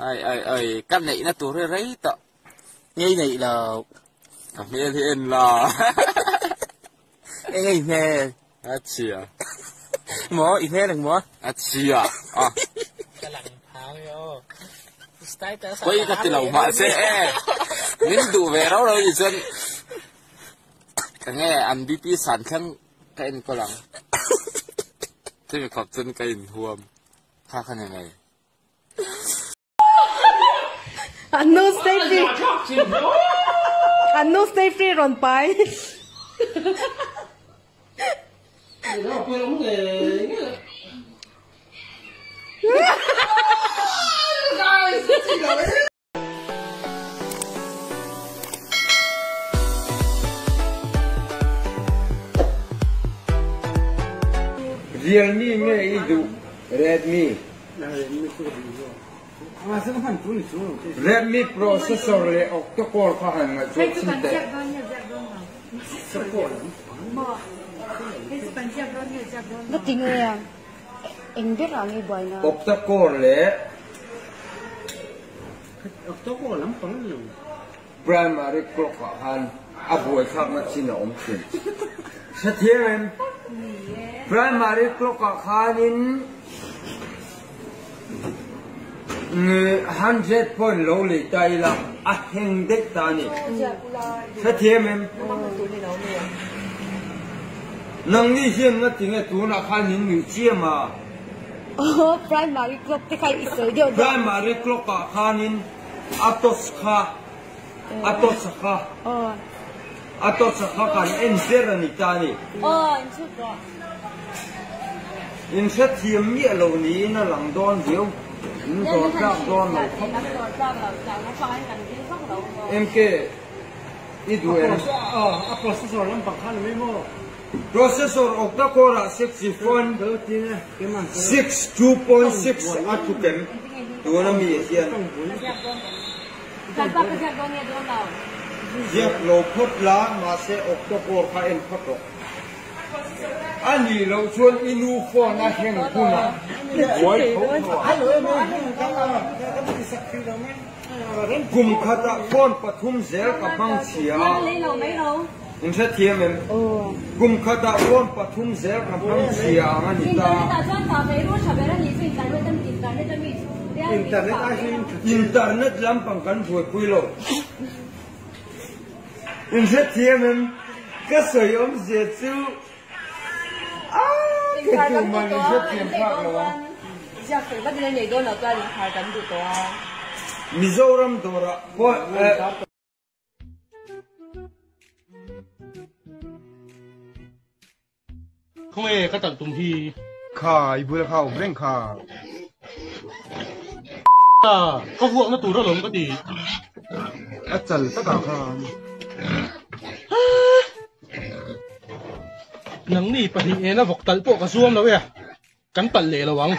Ai ai ai ka neihna tur hi rei tawh. Ngei neih lo. Ka hmel hi en la. Eng i hmel? A chhia. Maw i hmel eng maw? A chhia. A. Ka lang phang e aw. Koi ka ti lo mahse e. Min duh ve rau rau ni chuan ka nge an BP san thleng ka enkawl ang. Chumi khawp chuan ka inhuam. Kha kha ni mai. An nu stay free An nu stay free rawn pai. Realme nge i duh Redmi? Redmi processor le octa-core kha han ngaihtuah chhin teh. Octa-core le Primary clock ah khan a buaithlakna chin a awm thin. Hrethiam em? Primary clock ah khanin 100 point lo lei ta ila a heng daih ta a ni. Hrethiam em? Nangni hian ngatinge tunah khan in nuih chiam a? Aw, primary clock te kha i sawi deuh deuh. Primary clock ah khanin a toss kha, a toss kha, a toss kha kan en ber a ni ta a ni. Aw, in chhut rawh. In hrethiam miah lo niin a lang dawn viau. In dawr tlak dawn lo khawp mai. MK, i duh em? A processor lampang kha ni mai maw? Processor octa-core ah 66 2.6 a thu kem tuna mi hian ziak lo phawt la mahse octa-core kha en phawt rawh. A nih loh chuan i nu phone a heng hunah i buai tho tho ang. Kum khatah phone pathum zel ka hmang chhia a. In hrethiam em? Kum khatah phone pathum zel ka hmang chhia ang a ni ta. Internet lampang kan buaipui lo. In hrethiam em? Ka sawi awmzia chu aaa ka tumah in hrethiam phak lo ang. Mizoram dawrah pawh. Khawnge ka talh tum hi? Kha, i bula kha awm reng kha. A, ka vuakna tur alawm ka ti. A chal takah khan. Nangni pahnih ena vawk talh pawh ka zuam lo e, kan talh leh lo ang.